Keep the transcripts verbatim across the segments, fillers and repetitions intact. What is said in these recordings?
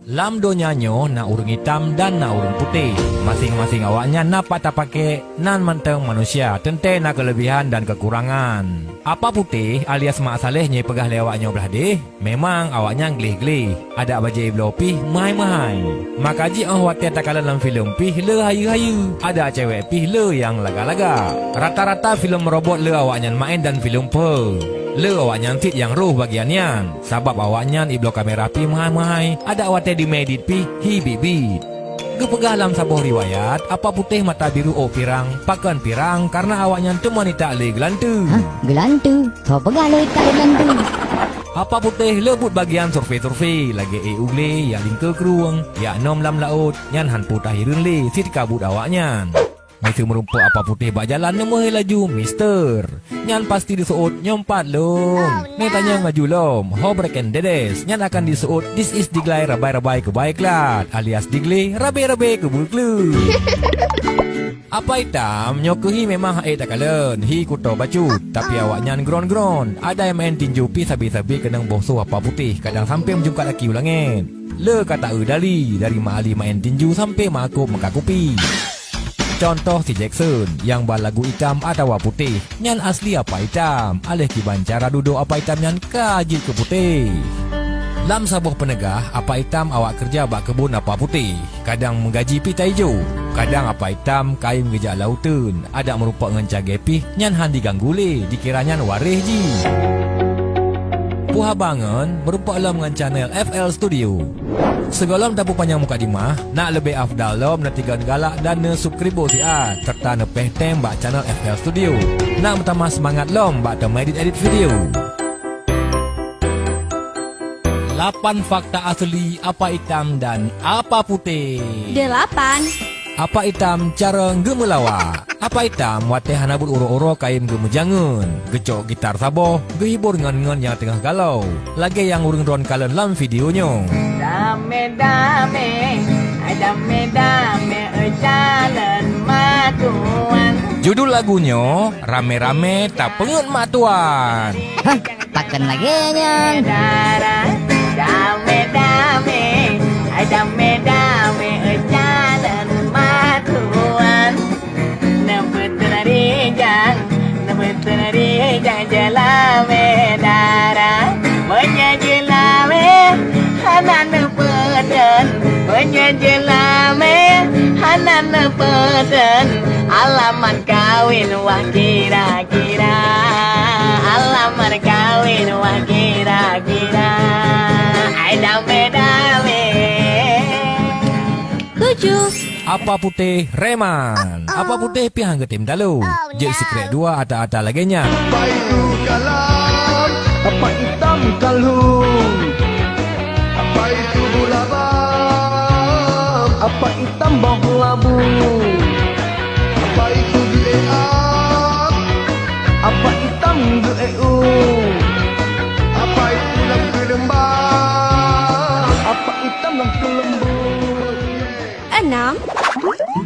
Lam donya nyoe na ureuëng itam dan na ureuëng putéh. Maséng-maséng awaknyan na pat tapakék, nan mantong manusia, teuntée na keuleubihan dan keukurangan. Apa putéh alias Mak Saléh nyang peugah lé awaknyoe blah deh? Memang awaknyan gleh-gleh, adak bajée bloe pih meuhai-meuhai. Maka jiôh watée takalon lam filem pih le hayeue-hayeue, adak cewek pih le nyang laga-laga. Rata-rata filem robot le awaknyan maén dan filem phe. Le awaknyan cit nyang roh bagian nyan, sabab awaknyan ibloe kamera pih meuhai-meuhai, adak watée dimé edit pih hi biet-biet. Geupeugah lam saboh riwayat, Apa Putéh mata biru ôk pirang, pakon pirang, kareuna awaknyan teuma nitak lé geulanteue. Hah, geulanteue? Soe peugah lé itak lé geulanteue? Apa Putéh le buet bagian survei-survei, lagée ék u glé, jak lingkeue krueng, jak nöm lam laôt, nyan han peue tahireuen lé, cit ka buet awaknyan. Miseue meurumpok Apa Putéh bak jalan neumeuhôi laju, "Mister!" Nyan pasti diseuôt, "Nyoe pat lôn." Neutanyong laju lom, "Ho breken dedes?" Nyan akan diseuôt, "This is diglai rabai-rabai keubai klat," alias diglé rabe-rabe keubeue kleuet. Apa Itam nyoe keuh hi memang han ék takalon, hi kuto bacut, tapi awaknyan gron-gron. Ada nyang maén tinju pih sabe-sabe keunong boh soh Apa Putéh, kadang sampoe meujungkat aki u langét. Le ka taeu dali, dari Mak Ali maén tinju sampoe Mak Akop meukat kupi. Contoh si Jackson, nyang ba lagu itam atawa putéh, nyan asli Apa Itam, aléh kiban cara dudoe Apa Itam nyan ka jeuet keu putéh. Lam saboh peuneugah, Apa Itam awak keureuja bak keubon Apa Putéh, kadang meugaji pih taijo, kadang Apa Itam kayém geujak lam uteuen, adak meurumpok ngon cagée pih nyan han diganggu lé, dikira nyan waréh jih. Peue haba ngon meurumpok lom ngon channel F L Studio. Sigohlom tapeupanyang mukadimah, nak leubeh afdal lom neutigon galak dan neusubscribe siat, serta neupéh tem bak channel F L Studio. Nak meutamah seumangat lom bak teuma edit-edit video. Lapan fakta asli Apa Itam dan Apa Putéh. Delapan. Apa Itam carông geumeulawa. Apa Itam watée hana buet uroe-uroe kayém geumeujangeun, geucok gitar saboh, geuhibor ngon-ngon nyang teungoh galau, lagée nyang ureuëng droen kalon lam video nyoe. Dame-dame, ai dame-dame, oi calon matuan. Judul lagu nyoe, Rame-rame Tapeungeut Matuan. Hah? Pakon lagée nyan? Dara, dame-dame, ai dame-dame, oi calon matuan. Neupeuteun rijang, neupeuteun rijang jeulamé dara. Meunyoe jeulamé hana neupeuteun, meunyoe jeulamé hana neupeuteun, alamat kawin wah kira kira, alamat kawin wah kira-kira. Ai dame-dame. Tujuh. Apa Putéh reman. Apa Putéh pih han geutem talo. Jeuet sikrek dua ata-ata lagée nyan. Apa itu kalam? Apa Itam kalung? Apa itu gula bam? Apa Itam boh labu? Apa itu geuék am? Apa Itam geuék u? Apa itu lam keuleumbang? Apa Itam lam keuleumbang? Enam.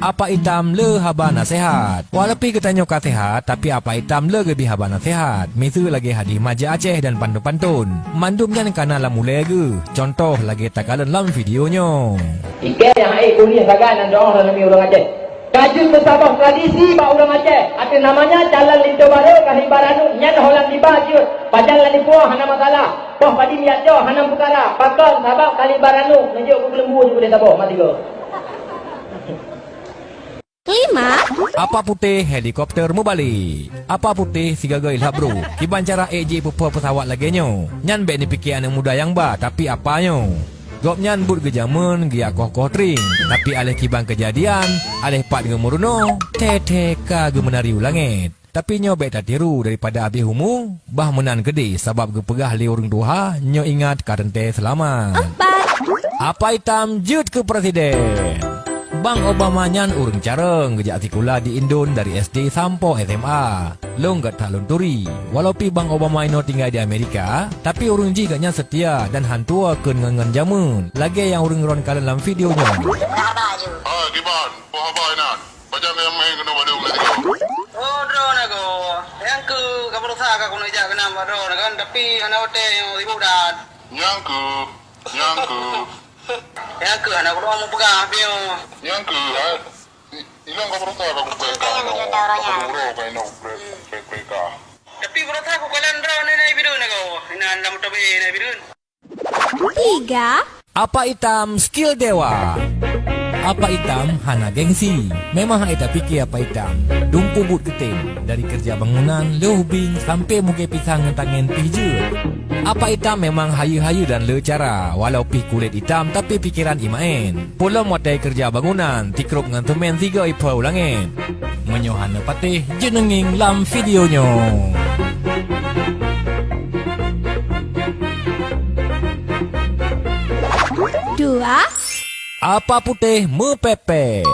Apa Itam le haba naseuhat. Walaupun geutanyoe ka seuhat, tapi Apa Itam le geubri haba naseuhat. Miseue lagée hadih Maja Aceh dan pantôn-pantôn. Mandum nyan kana lam ulée geuh. Contoh lagée takalon lam video nyoe. Ikée nyang haiek kuliah sagai nan doh lam nami ureuëng Aceh. Ka jeuet meusaboh tradisi bak ureuëng Aceh. Ateueh namanya calon linto barô ka hiba ranup nyan holan tiba jeuet. Pajan lagée puoh hana masalah. Poh padi miyak cok hana peukara. Pakon sabab ka hiba ranup neujok keu keuleumbue jeuet udeh saboh mati go. Lima. Apa Putéh helikopter meubalek. Apa Putéh sigaga ilhak bro. Kiban cara ék jipeuphô peusawat lagée nyoe. Nyan bék neupike aneuëk muda nyang ba, tapi apa nyoe. Gobnyan buet geujameun geujak koh-koh tring, tapi aléh kiban keujadian, aléh pat geumeurunoe, thée-thée ka geumeunari u langét. Tapi nyoe bék tatiru daripada abéh umu, bah meunan keudeh sabab geupeugah lé ureuëng tuha, nyoe ingat ka teuntée seulamat. Empat. Apa Itam jeuet keu presiden. Bang Obama nyan ureuëng carông geujak sikula di Indon dari S D sampoe S M A. Lôn gét that lôn turi. Walau pih Bang Obama inoe tinggai di Amerika, tapi ureuëng jih gobnyan seutia dan han tuwoe kheun ngon-ngon jameun, lagée nyang ureuëng droen kalon lam video nyoe. Ah, kiban, peue haba inan? Pajan nyang maén keunoe bak lôn lagée nyoe? Oh, droeneuh ko. Nyang keuh ka beureusaha ka keuneuk jak keunan bak droeneuh kan, tapi hana watée nyoe sibuk that. Nyang keuh, nyang keuh. Nyang keuh hana keudroe mupeugah, piôh. Nyang keuh, ha? I-, ilong ka beurata ka kupreh ka nyoe. Ka dua uroe ka inong kupreh, kupreh, kupreh ka. Tapi beurata kukalon droe nyan na ibideun na goe. Inan lam tobe na ibideun. Tiga. Apa Itam skill dewa. Apa Itam hana gengsi. Memang hana tapike Apa Itam. Dumpu buet geutem. Dari keureuja bangunan, lheuh ubing, sampoe mugée pisang ngon tangen pih jeuet. Apa Itam memang hayeue-hayeue dan le cara. Walau pih kulét itam, tapi pikeran imaén. Peulom watée keureuja bangunan, tikrop ngon seumén sigoe iphô u langét. Meunyoe hana patéh, jeuet neungieng lam video nyoe. Dua. Apa Putéh meupépét.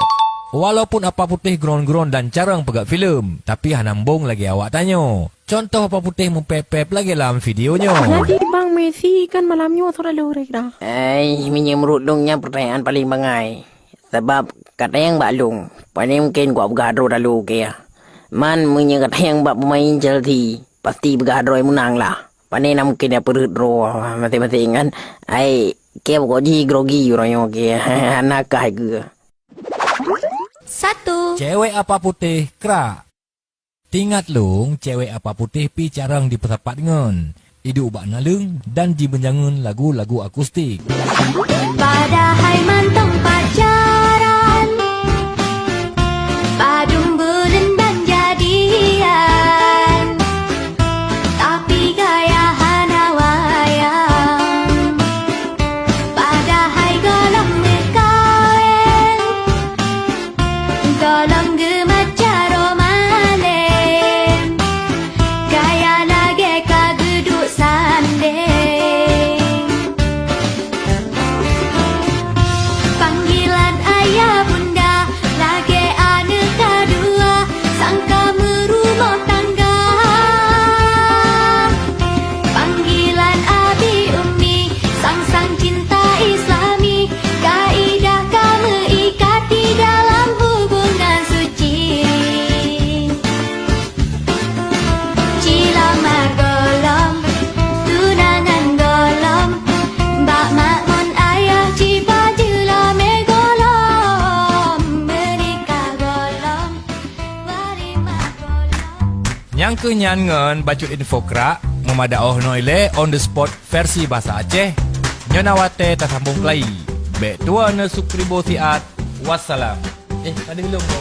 Walaupun Apa Putéh gron-gron dan carông peugah filem, tapi hana mbong lagée awak tanyoe. Contoh Apa Putéh meupép-pép lagée lam video nyoe. Jadi Bang Messi kan malam nyoe sudah lurek dah. Ai, meunyoe meurut lôn nyan peurtanyaan paleng bangai. Sabab ka tanyong bak lôn, pane mungken kupeugah droe talu keu. Man meunyoe ka tanyong bak peumain Chelsea, pasti peugah droe meunang lah. Pane na mungken ya peureuet droe maséng-maséng kan. Ai, keu pokok jih grogi uroe nyoe keu. Hana kah keu. Satu. Cewek Apa Putéh krak. Tingat lôn, cewek Apa Putéh pih carông jipeusapat ngon, iduek bak naleueng dan jimeunyangeuen lagu-lagu akustik. Padahai mantong pacaran, padum buleuen dan jadian, tapi gaya hana wayang. Padahai gohlom meukawen, gohlom geumat jaroe malem, gaya lagée ka geuduek sandeng. Panggilan ayah bunda lagée aneuk ka dua, sang ka meurumoh tangga. Panggilan abi ummi, sang-sang cinta Islami, kaidah ka meuikat di dalam hubungan suci. Cilamar gohlom, tunangan gohlom, bak makmun ayah jipajeulame gohlom, meunikah gohlom, walimah gohlom. Nyang keuh nyan ngon bacut info krak, meumada oh noe ilée on the spot versi bahasa Aceh. Nyoe na watée tasambong keulayi. Bék tuwoe neusuk kribo siat. Wassalam. Eh, ka deungoe lom, Bro.